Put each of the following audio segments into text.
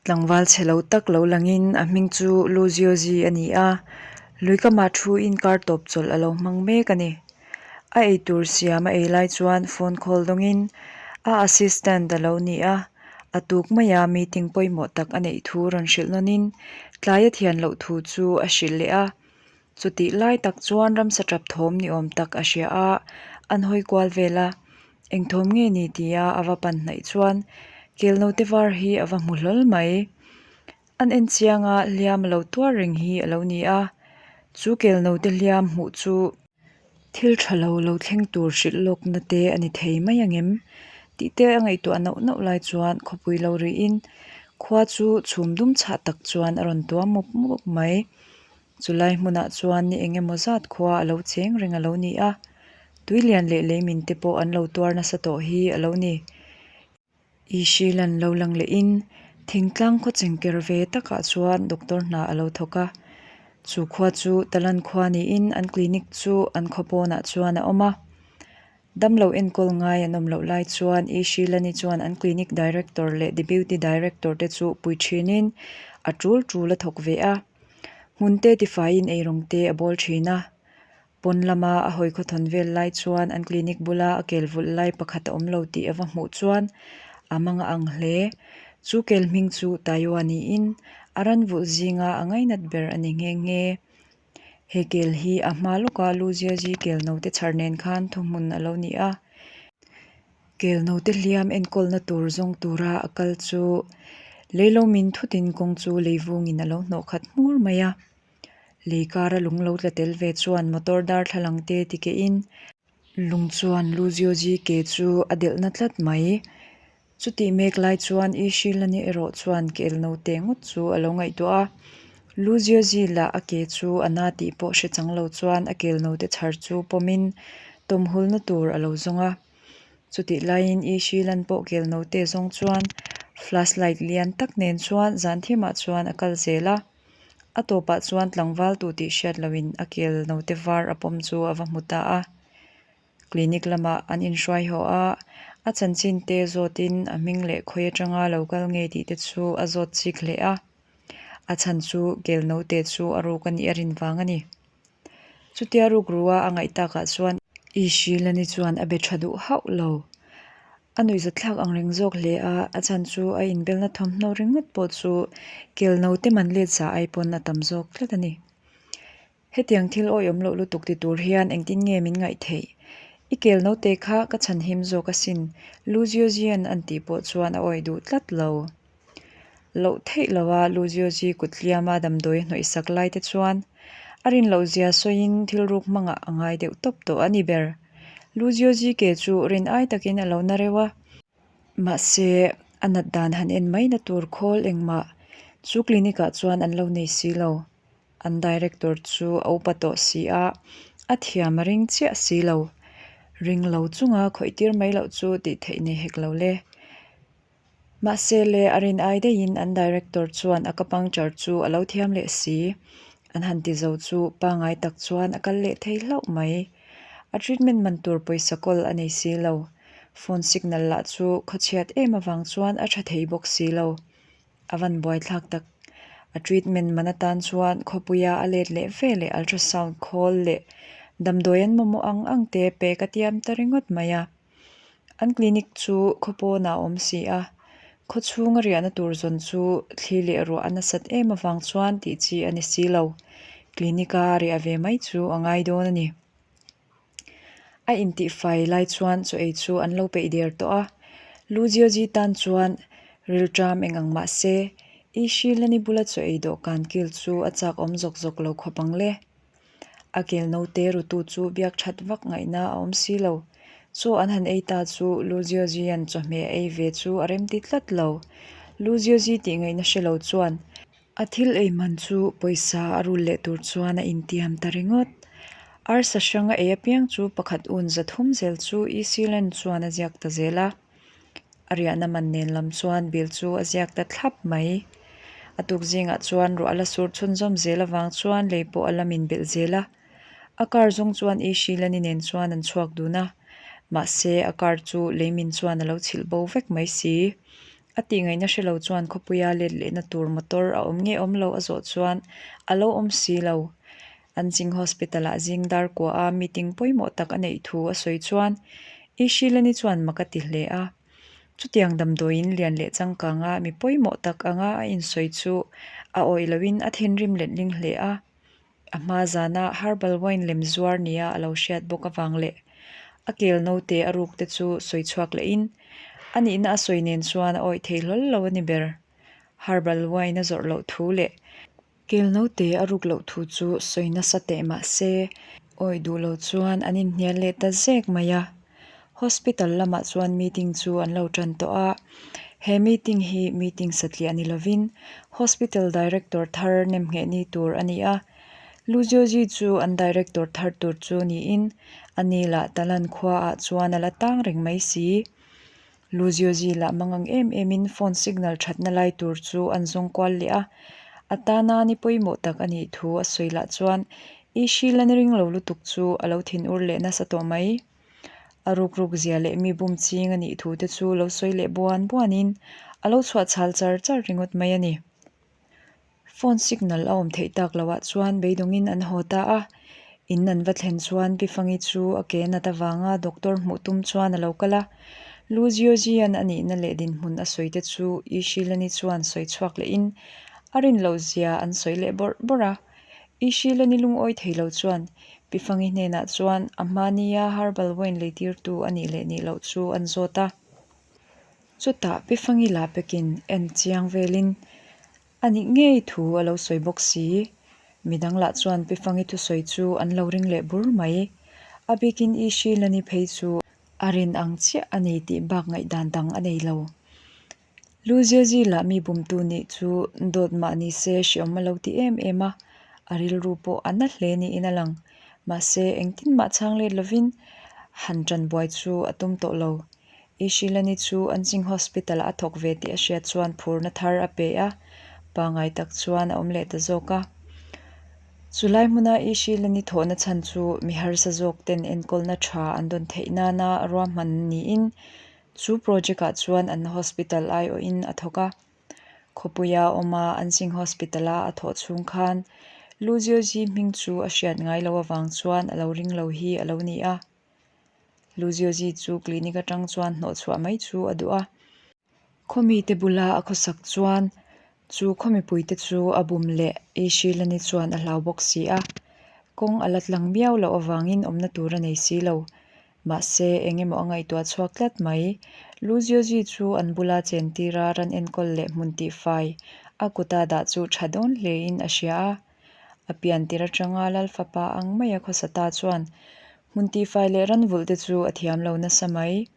Tlangval chhe lo tak lo langin a hming chu Lu Ziozi a ni a, lui kamah thu in kar tawp chawlh a lo hmang mek a ni. A eitur siam a ei lai chuan phone call dawngin a assistant a lo ni a, a tuk maia meeting pawimawh tak a neih thu rawn hrilh nawnin tlai a thian loh thu chu a hrilh leh a. Chutih lai tak chuan ramsa tap thawm ni awm tak a hria a, an hawi kual vel a. Eng thawm nge ni tia a va pan hnaih chuan kel note var hi a va hmu hlawl mai. An en chiang a, hliam a lo tuar reng hi a lo ni a. Chu kel note hliam hmuh chu thil tha lo lo thleng tur hrilh lawkna te a ni thei mai ang em? Tih te a ngaihtuah nauh nauh lai chuan khawpui lo rihin khua chu chhum dum chhah tak chuan a rawn tuam mup mup mai. Chulai hmunah chuan ni eng emaw zat khua a lo cheng reng a lo ni a, tui lian leh leimin te pawh an lo tuar nasa tawh hi a lo ni. Ishilan lo lang lehin thingtlang khaw chengker ve takah chuan doctor hna a lo thawk a, chu khua chu Talan khua niin an clinic chu an khaw pawnah chuan a awm a. Damlo enkawl ngai an awm loh lai chuan E. Sheelani chuan an clinic director leh deputy director te chu pui thinin a tul tul a thawk ve a. Hmun te tifaiin eirawng te a bawl thin a. Pawn lama a hawi khawthawn vel lai chuan an clinic bula a kel vulh lai pakhat a awm lo tih a va hmuh chuan a mang a ang hle. Chu kel hming chu Taiwa niin a ran vulh zinga a ngainat ber a ni nghe nghe. He kel hi a hma lawka Luziazi kel note chhar nen khan thuhmun a lo ni a. Kel note hliam enkawlna tur zawng tura a kal chu leilo min thutin kawng chu lei vungin a lo hnawh khat hmur mai a. Lei kara lung lo tla tel ve chuan motor darthlalang te tikehin lung chuan Luziozi ke chu a delhna tlat mai. Chutih mek lai chuan I Shilani erawh chuan kel note ngawt chu a lo ngaihtuah a. Lu Ziozi lah a ke chu a na tih pawh hre chang lo chuan a kel note chhar chu pawmin tawmhulna tur a lo zawng a. Chutih laiin I Shilan pawh kel note zawng chuan flashlight lian tak nen chuan zan thimah chuan a kal zel a. A tawpah chuan tlangval tu tih hriat loin a kel note var a pawm chu a va hmu ta a. Clinic lamah an inhruai haw a, a chanchin te zawtin a hming leh khawi atanga lo kal nge tih te chu a zawt chik hle a. A chhan chu kel note chu a ruk a nih a rin vang a ni. Chutia ruk rua a ngaih takah chuan I Shilani chuan a be tha duh hauh lo. A nuihzathlak ang reng zawk hle a, a chhan chu a inbelna thawmhnaw ringawt pawh chu kel note man let za ai pawn a tam zawk tlat a ni. Hetiang thil awihawm loh lutuk ti tur hian engtin nge min ngaih theih? I kel note kha ka chhan him zawk asin, Luziozian an tih pawh chuan a awih duh tlat lo. Loh theih lova Luziozi kut hliama damdawi a hnawih sak lai te chuan a rin loh zia sawiin thil ruk hmangah a ngai deuh tawp tawh a ni ber. Luziozi ke chu rin ai takin a lo na reuh a. Mahse, a nat dan han en mai na tur khawl engmah chu clinic ah chuan an lo nei si lo. An director chu a upa tawh si a, a thiam a ring chiah si lo. Ring lo chunga khawih tir mai loh chu tih theih nei hek lo le. Mahse le a rin ai daihin an director chuan a ka puncture chu a lo thiam leh si. An han ti zo chu pangai tak chuan a kal leh thei hlauh mai. A treatment man tur pawisa kawl a nei si lo. Phone signal lah chu khawchhiat em avang chuan a tha thei bawk si lo. A van buaithlak tak. A treatment man atan chuan khawpuia a let leh ve leh ultrasound khawl leh damdawi an mamawh ang ang te pek a tiam ta ringawt mai a. An clinic chu khaw pawnah a awm si a, khaw chhunga riahna tur zawn chu thli leh ruah a nasat em avang chuan tih chi a ni si lo. Clinic a riah ve mai chu a ngai dawn a ni. A intihfai lai chuan chaw ei chu an lo peih der tawh a, Luzioji tan chuan rilṭam eng ang mah se, I Shilani bula chaw ei dawhkan kil chu a chak awm zawk zawk lo khawp ang le. A kel naute rutu chu biak that vak ngaihna a awm si lo. Chaw an han ei ta chu Luziojian chawhmeh a ei ve chu a remti tlat lo. Luzioji tih ngaihna hre lo chuan A thil ei man chu pawisa a rul leh tur chuan a intiam ta ringawt. Arsa hrang a ei apiang chu pakhat un za thum zel chu Easy Land chuan a ziak ta zel a. A riahna man nen lam chuan bill chu a ziak ta thlap mai. A tuk zingah chuan ruah a la sur chhunzawm zel avang chuan lei pawh a la min belh zel a. A car zawng chuan Easy Land-i nen chuan an chhuak dun a. Mahse a car chu leimin chuan a lo chhilh bo vek mai si. A tihngaihna hre lo chuan khawpuia let lehna tur motor a awm nge awm lo a zawh chuan a lo awm si lo. An ching hospital ah zing dar kua a meeting pawimawh tak a neih thu a sawi chuan I Shilani chuan mak a ti hle a. Chutiang damdawiin lian leh changkanga mi pawimawh tak anga a insawi chu a awih loin a thinrim letling hle a. A hma zana herbal wine lem zuar nia a lo hriat bawk avang leh a kel naute a ruk te chu sawi chhuak lehin a nihna a sawi nen chuan a awih thei hlawl lo a ni ber. Herbal wine a zawrh loh thu leh kel naute a ruk loh thu chu sawi nasa teh mah se awih duh lo chuan an inhnial leh ta zek mai a. Hospital lamah chuan meeting chu an lo tan tawh a, he meeting hi meeting satliah ni lovin Hospital Director thar nemngheh ni tur a ni a, Luziozi chu an Director thar tur chu niin a ni lah Talan khuaah chuan a la tang reng mai si. Luziozi lah mangang em emin phone signal thatna lai tur chu an zawng kual leh a, a tana ni pawimawh tak a nih thu a sawi lah chuan I Sheila ni ring lo lutuk chu a lo thinur leh nasa tawh mai. A ruk ruk zia leh mi bum ching a nih thu te chu lo sawi leh buan buanin a lo chhuah chhal char char ringawt mai a ni. Phone signal a awm theih tak loh ah chuan beidawngin an haw ta a, in an va thlen chuan Pi Fangi chu a ke nat avanga doctor hmuh tum chuan a lo kal a. Lu Ziozian a nihna leh dinhmun a sawi te chu I Shilani chuan sawi chhuak lehin a rin loh zia an sawi leh bawrh bawrh a. I Shilani lungawi thei lo chuan Pi Fangi hnenah chuan a hmania herbal wine leitirtu a nih leh nih loh chu an zawt a. Chutah Pi Fangi lah pekin en chiang velin a nih ngei thu a lo sawi bawk si. Midang lah chuan Pi Fangi thusawi chu an lo ring leh bur mai. A bikin I Shilani phei chu a rin ang chiah a ni tih bak ngaihdan dang a nei lo. Luziazi lah mi bumtu nih chu dawt mah ni se hreawm a lo ti em em a, a rilru pawh a na hle niin a lang. Mahse, engtin mah chhang let lovin han ṭan buai chu a tum tawh lo. Ishilani chu an ching hospital ah a thawk ve tih a hriat chuan phurna thar a pe a, pangai tak chuan a awm leh ta zawk a. Chulai hmuna Ishilani thawhna chhan chu mi harsa zawk ten enkawlna ṭha an dawn theih nana ruahman niin Chu project ah chuan an hospital aiawhin a thawk a, khawpuia awma an Singh Hospital a a thawh chhung khan Luziozi hming chu a hriat ngai loh avang chuan a lo ring lo hi a lo ni a. Luziozi chu clinic atang chuan hnawhchhuah mai chu a duh a. Khawmite bula a khawsak chuan Chu khaw mipuite chu a bum leh I Shilani chuan a hlau bawk si a, kawng a la tlang miau loh avangin awmna tur a nei si lo. Mahse, eng emaw a ngaihtuah chhuak tlat mai. Luziozi chu an bula chentira ran enkawl leh hmun tihfai a kuta dah chu tha dawn hlein a hria a. A pian tir atanga Lal fapa ang maia khawsa ta chuan hmun tihfai leh ran vulh te chu a thiam lo nasa mai.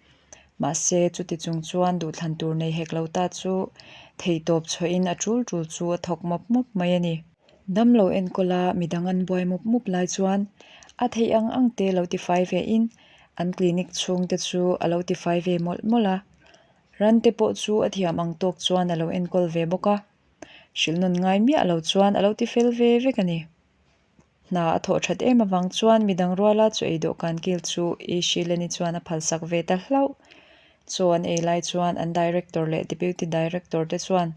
Mahse, chuti chung chuan duhthlan tur nei hek lo ta chu theihtawp chhuahin a tul tul chu a thawk mawp mawp mai a ni. Damlo enkawla midang an buai mup mup lai chuan a theih ang ang te lo tifai ve in an clinic chhung te chu a lo tifai ve mawlh mawlh a. Ran te pawh chu a thiam ang tawk chuan a lo enkawl ve bawk a. Hrilh nawn ngai miah lo chuan a lo tifel ve vek a ni. Hna a thawh that em avang chuan midang ruala chaw ei dawhkan kil chu I Shileni chuan a phalsak ve ta hlauh. Chaw an ei lai chuan an Director leh Deputy Director te chuan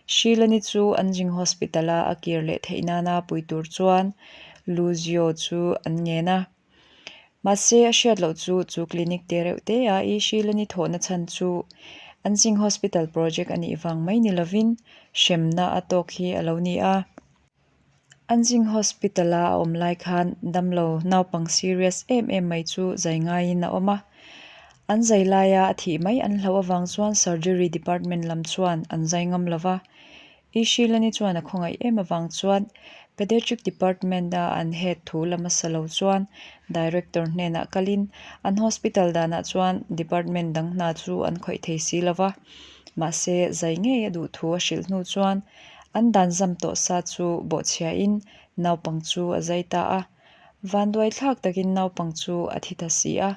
Shileni chu Anjing Hospital a a kir leh theih nana pui tur chuan Luzio chu an ngen a. Mahse a hriat loh chu chu clinic te reuh te a I Shileni thawhna chhan chu Anjing Hospital project a nih vang mai ni lovin hremna a tawk hi a lo ni a. Anjing Hospital a a awm lai khan damlo naupang serious em em mai chu zai ngaiin a awm a. An zai laia a thih mai an hlauh avang chuan surgery department lam chuan an zai ngam lo va. I Shilani chuan a khawngaih em avang chuan Pediatric department a an head thu la hmasa lo chuan director hnenah kalin an hospital danah chuan department dang hna chu an khawih thei si lo va. Mahse zai ngei a duh thu a hrilh hnu chuan An dan zam tawh sa chu bawhchhiain naupang chu a zai ta a. Vanduai thlak takin naupang chu a thi ta si a.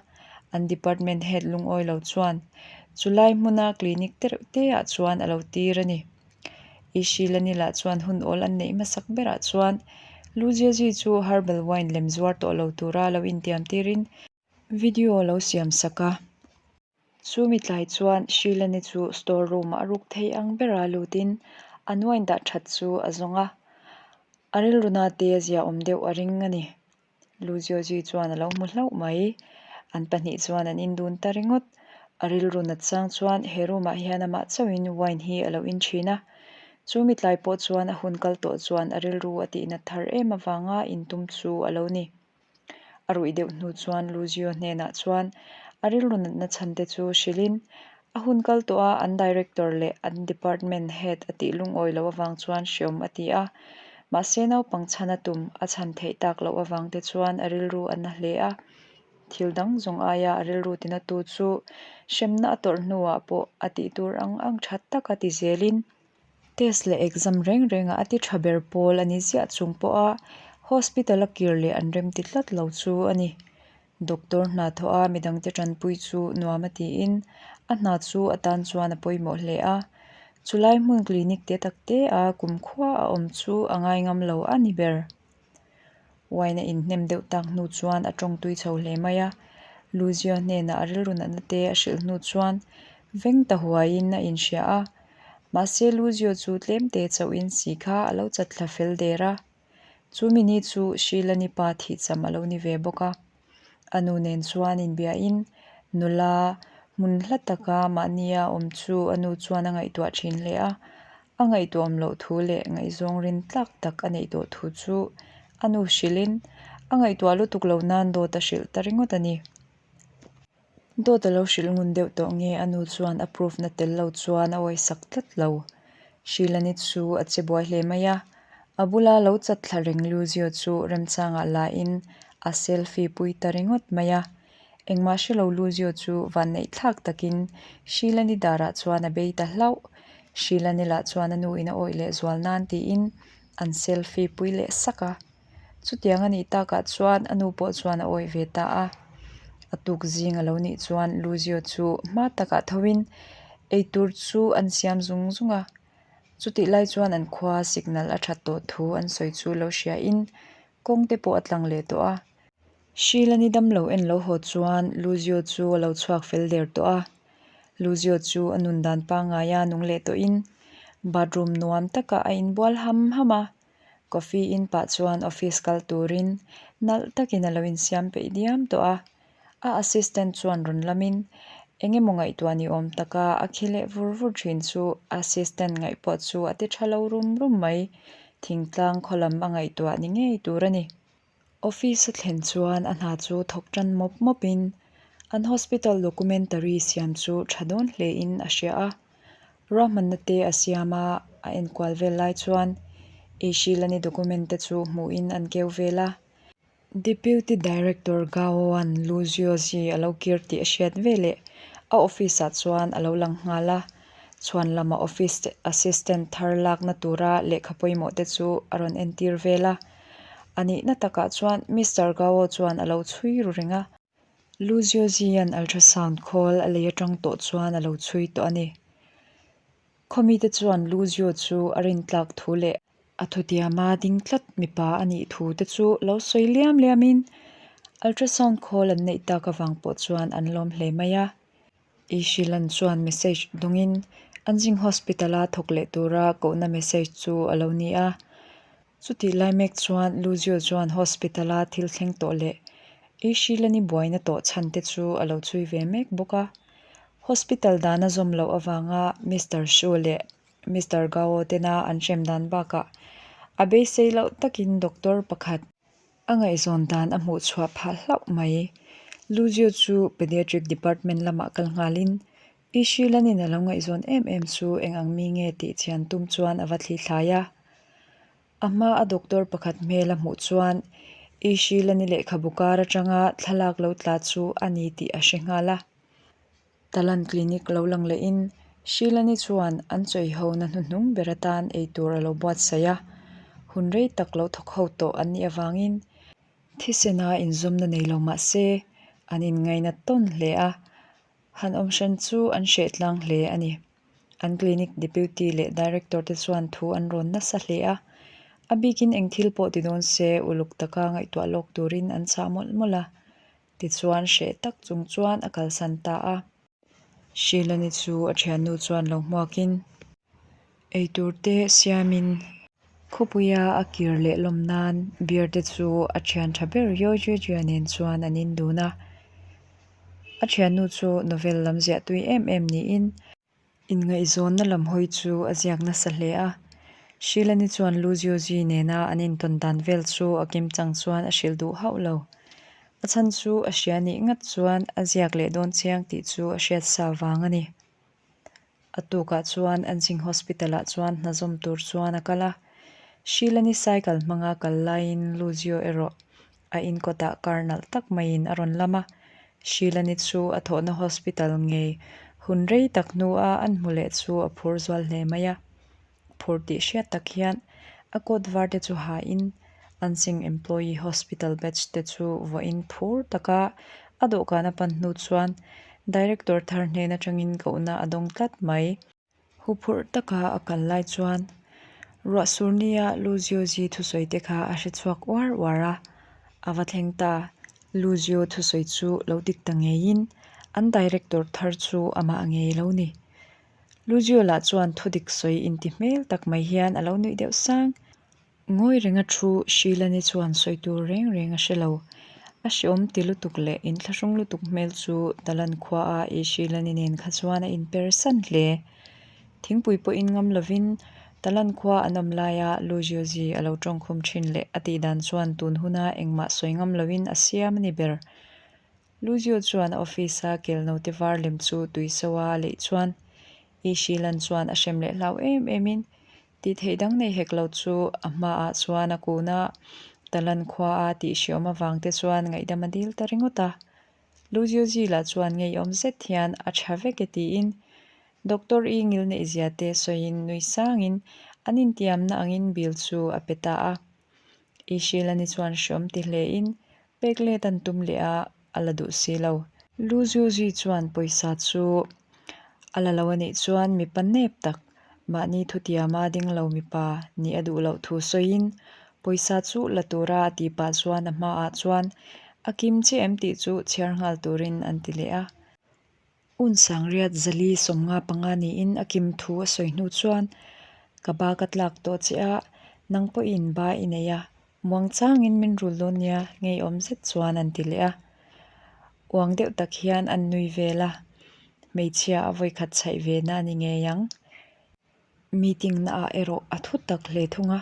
An department head lungawi lo chuan chulai hmuna clinic te reuh te ah chuan a lo tir a ni. Ishilani lah chuan hun awl an neih hmasak berah chuan Luziazi chu herbal wine lem zuar tawh lo tura lo intiam tirin video a lo siam sak a. Chu mi tlai chuan Shilani chu store room-ah a ruk thei ang bera lutin an wine dah that chu a zawng a, a rilru na te a ziaawm deuh a ring a ni. Luziozi chuan a lo hmu hlauh mai. An pahnih chuan an indun ta ringawt. A rilru nat chang chuan he room-ah hian amah chauhin wine hi a lo in thin a. Chu mi tlai pawh chuan a hun kal tawh chuan a rilru a tihnat thar em avanga intum chu a lo ni. A ruih deuh hnu chuan Luzio hnenah chuan a rilru natna chhan te chu hrilhin a hun kal tawh a an director leh an department head a tih lungawi loh avang chuan hreawm a ti a. Mahse naupang chhan a tum a chhan theih tak loh avang te chuan a rilru a na hle a. Thil dang zawng aia a rilru tinatu chu hremna a tawrh hnuah pawh a tih tur ang ang tha taka ti zelin Test leh exam reng rengah a ti tha ber pawl a ni ziah chung pawha hospital a kir leh an rem ti tlat lo chu a ni. Doctor hna thawh a midangte tanpui chu nuam a tiin a hna chu a tan chuan a pawimawh hle a. Chulai hmun clinic te tak te a kumkhua a awm chu a ngai ngam lo a ni ber. Wine a inhnem deuh tak hnu chuan a tawng tui chho hle mai a, Luzio hnenah a rilru natna te a hrilh hnu chuan veng ta huaiin a inhria a, mahse Luzio chu tlem te chauhin si kha a lo chat thla fel der a. Chu mini chu Sheila-ni pa thihcham a lo ni ve bawk a. A nu nen chuan inbiahin nula hmun hla taka mahnia awm chu a nu chuan a ngaihtuah thin hle a. A ngaihtuahawm loh thu leh ngaihzawng rin tlak tak a neih tawh thu chu a nu hrilhin a ngaihtuah lutuk lo nan dawt a hrilh ta ringawt a ni. Dawt a lo hrilh ngun deuh tawh nge a nu chuan a proof na tel lo chuan a awisak tlat lo. Shilani chu a che buai hle mai a, a bula lo chat thla reng Luzio chu remchangah la in a selfie pui ta ringawt mai a. Engmah hre lo Luzio chu vanneih thlak takin Shilani darah chuan a bei ta hlauh. Shilani lah chuan a nu in a awih leh zual nan tiin an selfie pui leh sak a. Chutiang a nih takah chuan a nu pawh chuan a awih ve ta a. A tuk zing a lo nih chuan Luzio chu hma takah thoin eitur chu an siam zung zung a. Chutih lai chuan an khua signal a that tawh thu an sawi chu lo hriain kawng te pawh a tlang leh tawh a. Sheila-ni damlo en lo haw chuan Luzio chu a lo chhuak fel der tawh a. Luzio chu a nun dan pangngaia nung leh tawhin bathroom nuam takah a inbual ham ham a. Coffee in pah chuan office kal turin nalh takin a lo insiam peih diam tawh a, a assistant chuan rawn lamin eng emaw ngaihtuah ni awm taka a khi leh vur vur thin chu assistant ngaih pawh chu a ti tha lo rum rum mai, thingtlang khaw lam a ngaihtuah ni ngei tur a ni. Office a thlen chuan a hna chu thawk tan mawp mawpin an hospital documentary siam chu tha dawn hlein a hria a. Ruahmanna te a siam a, a enkual vel lai chuan Eishilani document te chu hmuhin an keu vel a. Deputy Director Gao-a'n Lu Ziozi a lo kir tih a hriat veleh a office-ah chuan a lo lang nghal a. Chhuan lama office assistant thar lakna tura lehkha pawimawh te chu a rawn entir vel a. A nihna takah chuan Mister Gao chuan a lo chhui ru reng a. Lu Ziozi-a'n ultrasound khawl a lei atang tawh chuan a lo chhui tawh a ni. Khawmite chuan Lu Zio chu a rintlak thu leh a thutiama ding tlat mipa a nih thu te chu lo sawi liam liamin ultrasound khawl an neih tak avang pawh chuan an lawm hle mai a. Ishilan chuan message dawngin Anjing Hospital-a thawk leh tura kohna message chu a lo ni a. Chutih lai mek chuan Luzio chuan hospital-a thil thleng tawh leh Ishilani buaina tawh chhan te chu a lo chhui ve mek bawk a. Hospital dana zawm loh avanga Mister Shu leh Mister Gao tena an hrem dan bakah a beisei loh takin doctor pakhat A ngaihzawn dan a hmuh chhuah phah hlauh mai. Luzio chu Pediatric Department lamah kal nghalin Ishilanin a lo ngaihzawn em em chu eng ang mi nge tih chian tum chuan a va thli thlai a. A hma a doctor pakhat hmel a hmuh chuan Ishilani lehkhabu kar atanga thlalak lo tla chu a ni tih a hre nghal a. Talan Clinic lo lang lehin Shilani chuan an chawihona hnuhnung ber atan eitur a lo buatsaih a, hun rei tak lo thawk ho tawh an nih avangin thisena inzawmna nei lo mah se an inngaina tawn hle a, han awm hran chu an hreh tlang hle a ni. An clinic deputy leh director te chuan thu an rawn nasa hle a, a bikin eng thil pawh ti dawn se uluk taka ngaihtuah lawk turin an chah mawlh mawlh a. Tichuan hreh tak chung chuan a kalsan ta a. Shilani chu a thiannu chuan lo hmuakin eitur te siamin khawpuia a kir leh lawm nan beer te chu a thian tha ber Yo Jie Jie nen chuan an in dun a. A thiannu chu novel lam ziah tui em em niin Inngaihzawnna lam hawi chu a ziak nasa hle a. Shilani chuan Lu Jiuji nena an intawn dan vel chu a kimchang chuan a hrilh duh hauh lo. A chhan chu a hria nih ngat chuan a ziak leh dawn chiang tih chu a hriat sa vang a ni. A tukah chuan Anjing Hospital-ah chuan hna zawm tur chuan a kal a. Shilani cycle hmanga kal laiin Lu Jiu erawh A in kawtah kar nalh tak maiin a rawn lam a, Shilani chu a thawhna hospital ngei hun rei tak hnua an hmu leh chu a phur zual hle mai a. Phur tih hriat tak hian a coat var te chu hain Ansing employee hospital badge te chu vawiin phur taka a dawhkan a pan hnu chuan Director thar hnen atangin kohna a dawng tlat mai. Huphurh taka a kal lai chuan ruah sur nia Luziozi thusawi te kha a hre chhuak uar uar a, a va thleng ta. Luzio thusawi chu lo dik ta ngeiin an director thar chu amah ngei lo ni. Luzio lah chuan thudik sawi inti hmel tak mai hian a lo nuih deuh sang. Ngawi renga thu Shilani chuan sawi tur reng reng a hre lo. A hreawm ti lutuk leh inthlahrung lutuk hmel chu Dalan khuaa i Shilani nen kha chuan a inper san hle. Thingpui pawhin ngam lovin Dalan khua an awm laia Lu Jiuzi a lo tawngkhum thin leh a tih dan chuan tun huna engmah sawi ngam loin a siam a ni ber. Lu Jiu chuan a office-a kel note var lem chu tui soa a leih chuan i Shilan chuan a hrem leh hlau em emin Tih theih dang nei hek lo chu a hmaah chuan a kun a, Talan khua a tih hriawm avang te chuan ngaihdam a dil ta ringawt a. Luziuzi lah chuan ngeiawm zet hian a tha vek e tiin Doctor i ngil neih zia te sawiin nui sangin an intiamna angin bill chu a pe ta a. I Shilani chuan hriawm ti hlein pek let an tum leh a, a la duh si lo. Luziuzi chuan pawisa chu a la lo anih chuan mipa nep tak Mahni thutiama ding lo mipa nih a duh loh thu sawiin pawisa chu la tura a tih pah chuan a hmaah chuan a kim chiah em tih chu chhiar nghal turin an ti leh a. Un sangriat zali 55 niin a kim thu a sawi hnu chuan ka ba ka tlak tawh che a, nang pawhin ba i nei a, muang changin min rul dawn nia ngeiawm zet chuan an ti leh a. Uang deuh tak hian an nui vel a, hmeichhia a vawikhat chhaih ve na a ni ngei ang. Meeting na ah erawh a thu tak hle thung a,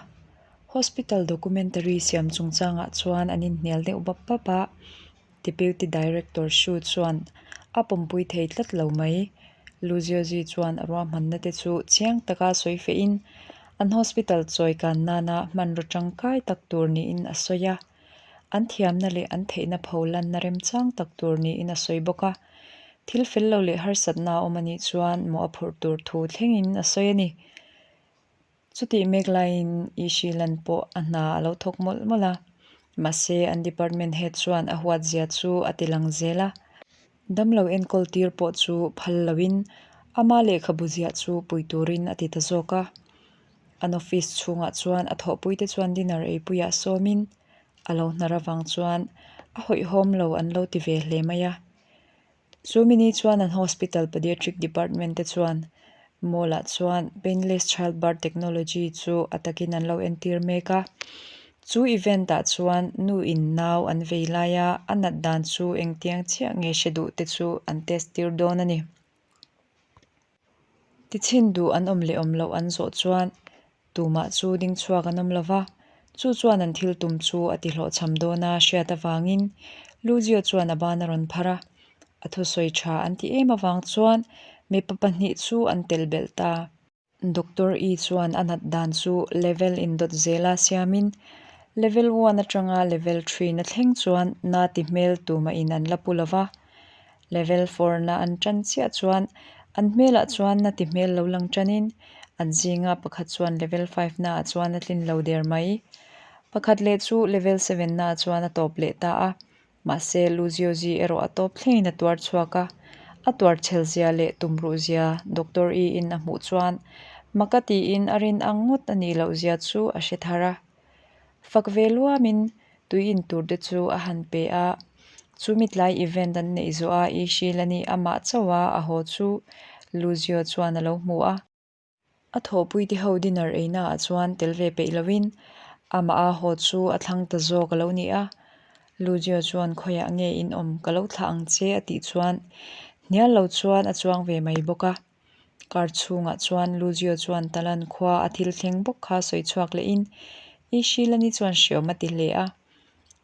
hospital documentary siam chungchangah chuan an inhnial deuh bap bap a, Deputy Director Shu chuan a pawmpui thei tlat lo mai. Lu Jiazi chuan a ruahmanna te chu chiang taka sawi fehin an hospital chawi kan nana hmanraw tangkai tak tur niin a sawi a. An thiamna leh an theihna pho lanna remchang tak tur niin a sawi bawk a. Thil fel lo leh harsatna a awm a nih chuan mawh a phurh tur thu thlengin a sawi a ni. Chutih mek laiin Ishilan pawh a hna a lo thawk mawlh mawlh a. Mahse, an department head chuan a huatzia chu a ti lang zel a. Damlo enkawl tir pawh chu phal loin ama lehkhabu ziah chu pui turin a ti ta zawk a. An office chhungah chuan a thawhpuite chuan dinner eipuiah sawmin a lo hnar avang chuan a hawihhawm lo an lo ti ve hle mai a. Chu mini chuan an hospital pediatric department te chuan mall ah chuan painless childbirth technology chu a takin an lo entir mek a. Chu event ah chuan nu in nau an vei laia a nat dan chu engtiang chiah nge hre duh te chu an test tir dawn a ni. Tichhin duh an awm leh awm loh an zawh chuan tumah chu ding chhuak an awm lo va, chu chuan an thil tum chu a ti hlawhchham dawn a hriat avangin Luzio chuan a ban a rawn phar a, a thusawi tha an ti em avang chuan mipa pahnih chu an tel belh ta. Doctor E chuan a nat dan chu level indawt zela siamin level one atanga level three na thleng chuan na ti hmel tumahin an la pu lo va, Level four na an tan chiah chuan an hmelah chuan na ti hmel lo lang tanin an zinga pakhat chuan level five naah chuan a tlin lo der mai. Pakhat leh chu level seven naah chuan a tawp leh ta a, mahse Luziozi erawh a tawp thlengin a tuar chhuak a, a tuar chhel zia leh tumruh zia Doctor E in a hmuh chuan maka tiin a rin ang ngawt a nih loh zia chu a hre thar a. Fak ve luamin tui in tur te chu a han pe a. Chu mitlai event an neih zawh a Yi Shilani amah chauh a a haw chu Luzio chuan a lo hmu a. A thawhpuite ho dinner eina ah chuan tel ve peih lovin amah a haw chu a thlang ta zawk a lo ni a. Luzio chuan khawiah nge in awm ka lo thlah ang che a tih chuan hnial lo chuan a chuang ve mai bawk a. Car chhungah chuan Luzio chuan Talan khua a thil thleng bawk kha sawi chhuak lehin I Shilani chuan hreawm a ti hle a.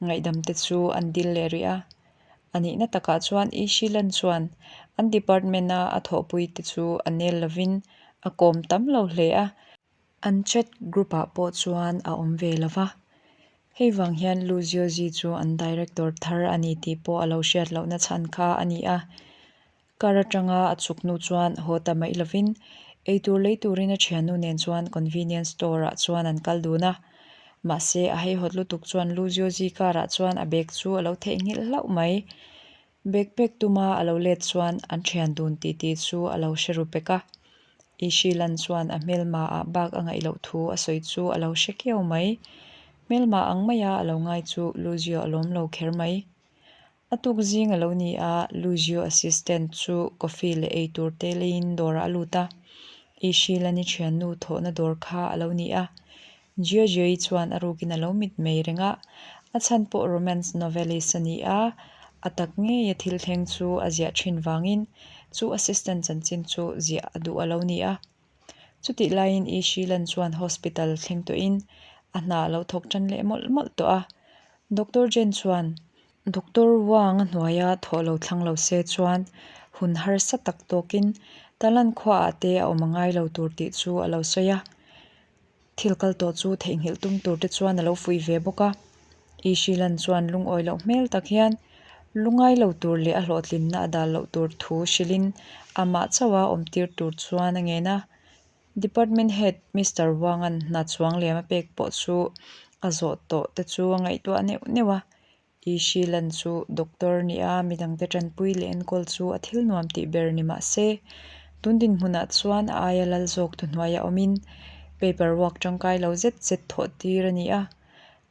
Ngaihdam te chu an dil leh rih a. A nihna takah chuan I Shilan chuan an department a a thawhpui te chu a nel lovin a kawm tam lo hle a. An chat group ah pawh chuan a awm ve lo va. Hei vang hian Lu Ziozi chu an director thar a ni tih pawh a lo hriat lohna chhan kha a ni a. Car atanga a chhuk hnu chuan haw ta mai lovin eitur lei turin a thiannu nen chuan convenience store ah chuan an kal dun a. Mahse a haihawt lutuk chuan Lu Ziozi car ah chuan a bag chu a lo theihnghilh hlauh mai. Bag pek tuma a lo let chuan an thian dun titi chu a lo hre ru pek a. I Shilan chuan a hmelma ah bak a ngaih loh thu a sawi chu a lo hre kiau mai. Hmelma ang maia a lo ngai chu Lu Zio a lawm lo kher mai. A tuk zing a lo ni a, Luzio assistant chu coffee leh ei tur te leiin dawrah a lut a. I Shilani thiannu thawhna dawr kha a lo ni a. Giorgio-i chuan a rukin a lo mit mai reng a, a chhan pawh romance novelist a ni a, a tak ngeia thil thleng chu a ziah thin vangin chu assistant chanchin chu ziah a duh a lo ni a. Chutih laiin I Shilan chuan hospital thleng tawhin a hna a lo thawk tan leh mawlh mawlh tawh a. Doctor Jen chuan Doctor Wang a hnuaia thawh lo thlang lo se chuan hun harsa tak tawkin Talan khuaah te a awm a ngai lo tur tih chu a lo sawi a. Thil kal tawh chu theihnghilh tum tur te chuan a lo fuih ve bawk a. I Shilan chuan lungawi loh hmel tak hian lungai lo tur leh a hlawhtlinna a dal loh tur thu hrilhin amah chauha awm tir tur chuan a ngen a. Department Head Mister Wang-a'n hna chuang liam a pek pawh chu a zawh tawh te chu a ngaihtuah neuh neuh a. I Shilan chu doctor nia midangte tanpui leh enkawl chu a thil nuam tih ber ni mah se, tun dinhmunah chuan a aia lal zawk thuhnuaia awmin paper work tangkai lo zet zet thawh tir a ni a,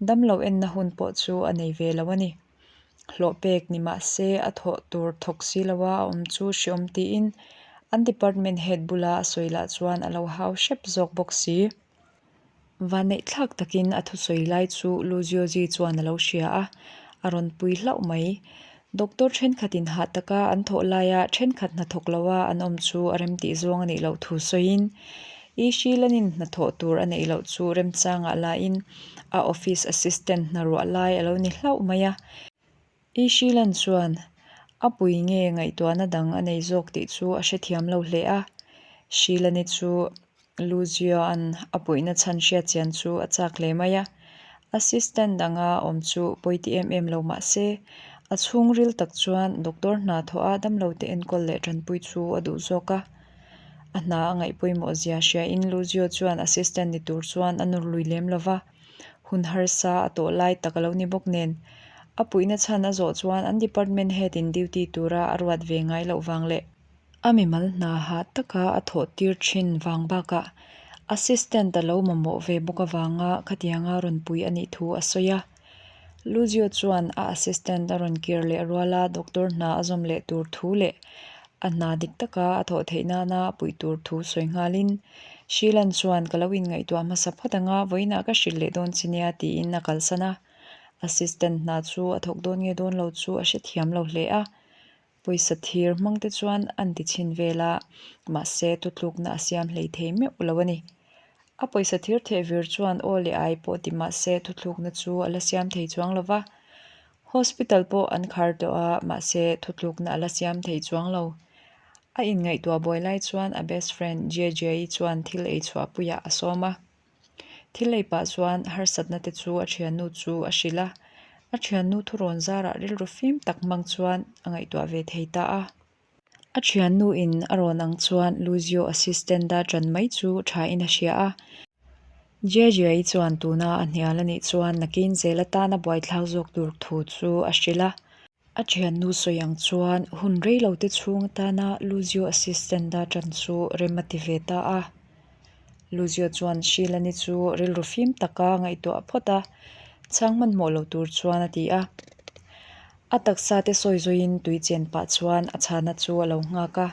damlo enna hun pawh chu a nei ve lo a ni. Hlawh pek ni mah se a thawh tur thawk si loa a awm chu hreawm tiin an department head bula a sawi lah chuan a lo hau hrep zawk bawk si. Vanneih thlak takin a thusawi lai chu Luziozi chuan a lo hria a, a rawn pui hlauh mai. Doctor thenkhatin hah taka an thawh laia thenkhat hnathawk loa an awm chu a remtih zawng a nih loh thu sawiin, I Sheelan-in hnathawh tur a neih loh chu remchangah lain a office assistant hnaruah lai a lo ni hlauh mai a. I Sheelan chuan a pui nge ngaihtuahna dang a nei zawk tih chu a hrethiam lo hle a. Sheelan-i chu Luzio-a'n a puihna chhan hriat chian chu a chak hle mai a. Assistant anga awm chu pawi ti em em lo mah se, a chhungril tak chuan doctor hna thawh a damlote enkawl leh tanpui chu a duh zawk a. A hna a ngaih pawimawh zia hriain Luzio chuan assistant ni tur chuan a nawr lui lem lo va. Hun harsa a tawh lai tak a lo ni bawk nen, a puihna chhan a zawh chuan an department head in duty tura a ruat ve ngai loh vang leh a mimal hna hah taka a thawh tir thin vang bakah assistant a lo mamawh ve bawk avanga khatianga rawn pui a nih thu a sawi a. Luzio chuan a assistant a rawn kir leh ruala doctor hna a zawm leh tur thu leh a hna dik taka a thawh theih nana a puih tur thu sawi nghalin Sheelan chuan ka lo inngaihtuah hmasa phawt anga vawiinah ka hrilh leh dawn che nia tiin a kalsan a. Assistant hna chu a thawk dawn nge dawn lo chu a hrethiam lo hle a. Pawisa thir hmang te chuan an ti chhin vel a, mahse tutlukna a siam hlei thei meuh lo a ni. A pawisa thir theh vir chuan aw leh ai pawh ti mahse thutlukna chu a la siam thei chuang lo va. Hospital pawh an khar tawh a, mahse thutlukna a la siam thei chuang lo. A inngaihtuah buai lai chuan a best friend Jejei chuan thil ei chhuahpuiah a sawm a. Thil ei pah chuan harsatna te chu a thiannu chu a hrilh a, a thiannu thurawn zarah rilru fim tak hmang chuan a ngaihtuah ve thei ta a. A thiannu in a rawn ang chuan Luzio assistant a ṭan mai chu tha in a hria a. Jejia-i chuan tuna a hnial a nih chuan nakin zel atana buaithlak zawk tur thu chu a hrilh a. A thiannu sawi ang chuan hun rei lo te chhung atana Luzio assistant a ṭan chu rem a ti ve ta a. Luzio chuan Sheila-ni chu rilru fim taka ngaihtuah phawt a, chhang hmanhmawh lo tur chuan a ti a. A taksa te sawi zawiin tui chen pah chuan a chhana chu a lo nghak a.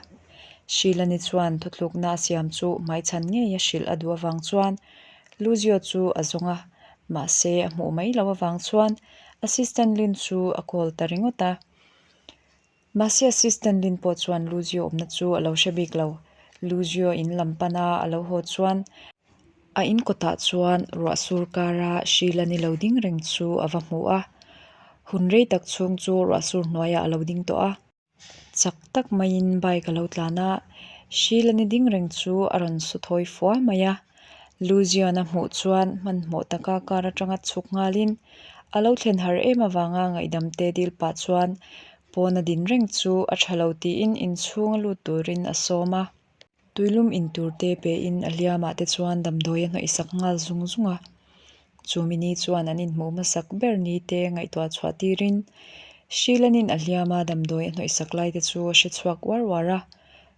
Sheila-ni chuan thuthlukna a siam chu hmaichhan ngei a hrilh a duh avang chuan Luzio chu a zawng a, mahse a hmuh mai loh avang chuan Assistant Lin chu a call ta ringawt a. Mahse Assistant Lin pawh chuan Luzio awmna chu a lo hre bik lo. Luzio in lam pana a lo haw chuan a in kawtah chuan ruah sur kara Sheila ni lo ding reng chu a va hmu a. Hun rei tak chhung chu ruah sur hnuaiah a lo ding tawh a. Chak tak maiin bike a lo tlan a, Sheila ni ding reng chu a rawn su thawi fua mai a. Luzion a hmuh chuan hmanhmawh taka car atanga chhuk nghalin a lo thlen har em avanga ngaihdam te dil pah chuan pawn a din reng chu a tha lo tiin inchhung a lut turin a sawm a. Tuilum intur te pein a hliamah te chuan damdawi a hnawih sak nghal zung zung a. Chu mini chuan an inhmuh hmasak ber ni te ngaihtuah chhuah tirin Sheila-nin a hliama damdawi a hnawih sak lai te chu a hre chhuak uar uar a.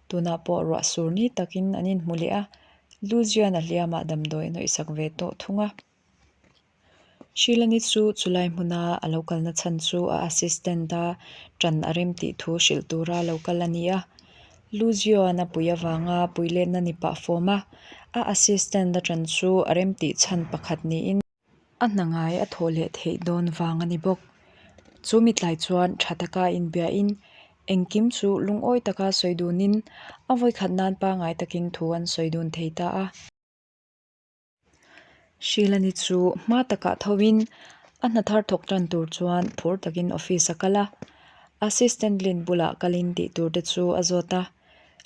Tunah pawh ruah sur ni takin an inhmu leh a, Luzian a hliamah damdawi a hnawih sak ve tawh thung a. Sheila-ni chu chulai hmuna a lo kalna chhan chu a assistant a ṭan a rem tih thu hrilh tura lo kal a ni a. Luzio-a'n a pui avanga pui letna ni pah fawm a, a assistant a ṭan chu a rem tih chhan pakhat niin a hna ngai a thawh leh theih dawn vang a ni bawk. Chu mitlai chuan ṭha taka inbiahin engkim chu lungawi taka sawi dunin a vawikhat nan pangngai takin thu an sawi dun thei ta a. Sheila-ni chu hma takah thoin a hna thar thawk tan tur chuan phur takin office a kal a, assistant Lynn bulah kalin tih tur te chu a zawt a,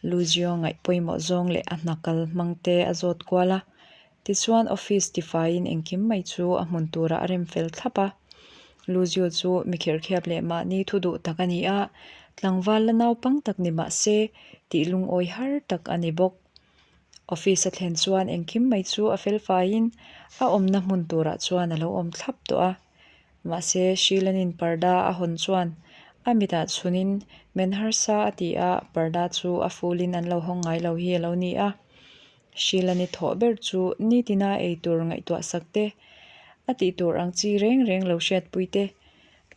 Luzio ngaih pawimawh zawng leh a hna kal hmang te a zawt kual a, tichuan office tifaiin engkim mai chu a hmun turah a rem fel thlap a. Luzio chu mi khirhkhiap leh mahni thu duh tak a ni a, tlangval la naupang tak ni mah se tih lungawi har tak a ni bawk. Office a thlen chuan engkim mai chu a fel faiin a awmna hmun turah chuan a lo awm thlap tawh a. Mahse, Sheila-nin parda a hawn chuan a mitah chhunin men harsa a ti a, parda chu a fulin an lo hawng ngai lo hi a lo ni a. Sheila-ni thawh ber chu nitina eitur ngaihtuah sak te, a tih tur ang chi reng reng lo hriatpui te,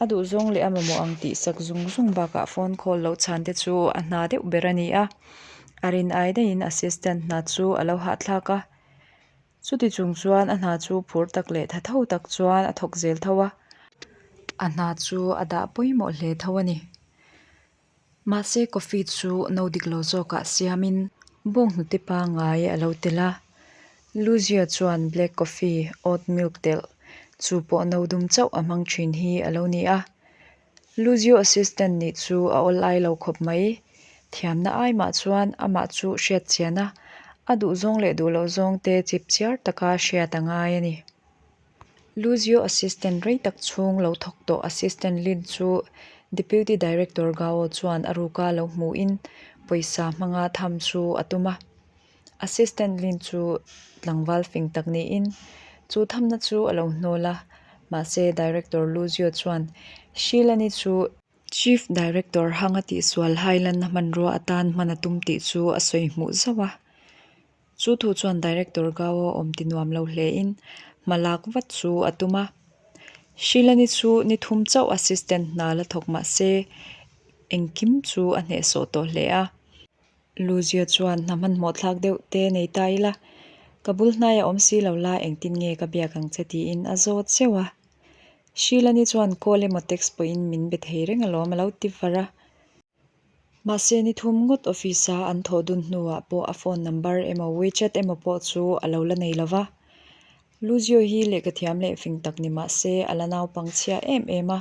A duhzawng leh a mamawh ang tih sak zung zung bakah phone call lo chhan te chu a hna deuh ber a ni a, a rin ai daihin assistant hna chu a lo hahthlak a. Chuti chung chuan a hna chu phur tak leh tha tho tak chuan a thawk zel tho a, a hna chu a dah pawimawh hle tho a ni. Mahse coffee chu no dik lo zawkah siamin bawnghnute pangngai a lo tel a. Luzia chuan black coffee, oat milk telh chu pawh no dum chauh a hmang thin hi a lo ni a. Luzio assistant nih chu a awl ai lo khawp mai. Thiamna ai mah chuan amah chu hriat chian a, a duhzawng leh duh loh zawng te chip chiar taka hriat a ngai a ni. Luzio assistant rei tak chhung lo thawk tawh assistant Lin chu Deputy Director Gao chuan a ruka lo hmuhin pawisa hmanga tham chu a tum a. Assistant Lin chu tlangval fing tak niin chu thamna chu a lo hnawl a, mahse Director Luzio chuan Sheila-ni chu Chief Director hanga tihsual hailanna hmanrua atan hman a tum tih chu a sawi hmuh zauh a. Chu thu chuan Director Gao awm ti nuam lo hle in hma lak vat chu a tum a. Sheila-ni chu ni thum chauh assistant hna la thawk mah se engkim chu a hnehsawh tawh hle a. Luzia chuan hna hmanhmawh thlak deuh te nei ta ila, ka bul hnaiah awm si lo la engtin nge ka biak ang che tiin a zawt zeuh a. Sheila-ni chuan call emaw text pawhin min be thei reng alawm a lo ti var a. Mahse ni thum ngawt office a an thawh dun hnuah pawh a phone number emaw WeChat emaw pawh chu a lo la nei lova. Luzio hi lehkha thiam leh fing tak ni mah se a la naupang chhia em em a.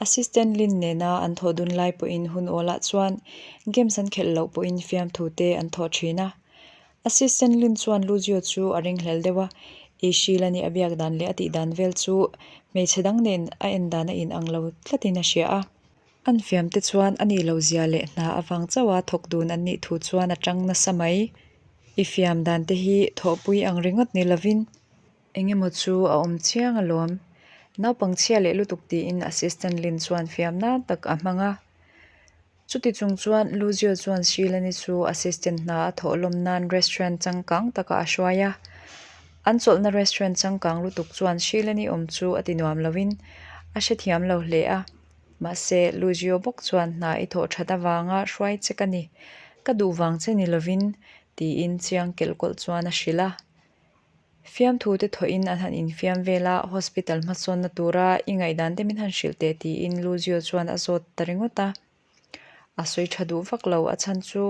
Assistant Lin nena an thawh dun lai pawhin hun awlah chuan games an khelh loh pawhin fiamthu te an thawh thin a. Assistant Lin chuan Luzio chu a ringhlel deuh a, Ishil a nih a biak dan leh a tih dan vel chu hmeichhe dang nen a en dan a inang lo tlatin a hria a. An fiam te chuan a nih lo zia leh hna avang chauha thawk dun an nih thu chuan a tang nasa mai. I fiam dan te hi thawhpui ang ringawt ni lovin eng emaw chu a awm chiang alawm. Naupang chhia leh lutuk tiin Assistant Lin chuan fiam nan tak a hmang a. Chuti chung chuan Luzio chuan Sheila-ni chu assistant hna a thawh lawm nan restaurant changkang takah a hruai a. An chawlhna restaurant changkang lutuk chuan Sheila-ni awm chu a ti nuam lovin a hrethiam lo hle a. Mahse, Luzio bawk chuan hna i thawh that avanga hruai che ka ni. Ka duh vang che ni lovin, tiin chiang kelh kawlh chuan a hrilh a. Fiamthu te thawhin an han infiam vel a, hospital hmasawnna tura i ngaihdan te min han hrilh teh tiin Luzio chuan a zawt ta ringawt a. A sawi tha duh vak lo, a chhan chu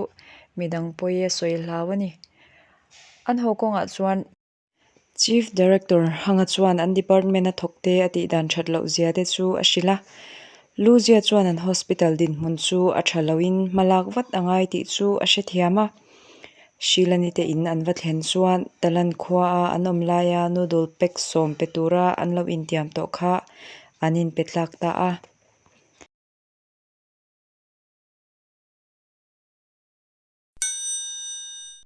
midang pawi a sawi hlau a ni. An haw kawngah chuan. Chief Director Hanga chuan an department a thawk te a tih dan that loh zia te chu a hrilh a. Luzia chuan an hospital dinhmun chu a tha loin hma lak vat a ngai tih chu a hrethiam a. Shilani te in an va thlen chuan Talan khuaa an awm laia noodle pack sawm pe tura an lo intiam tawh kha an inpe tlak ta a.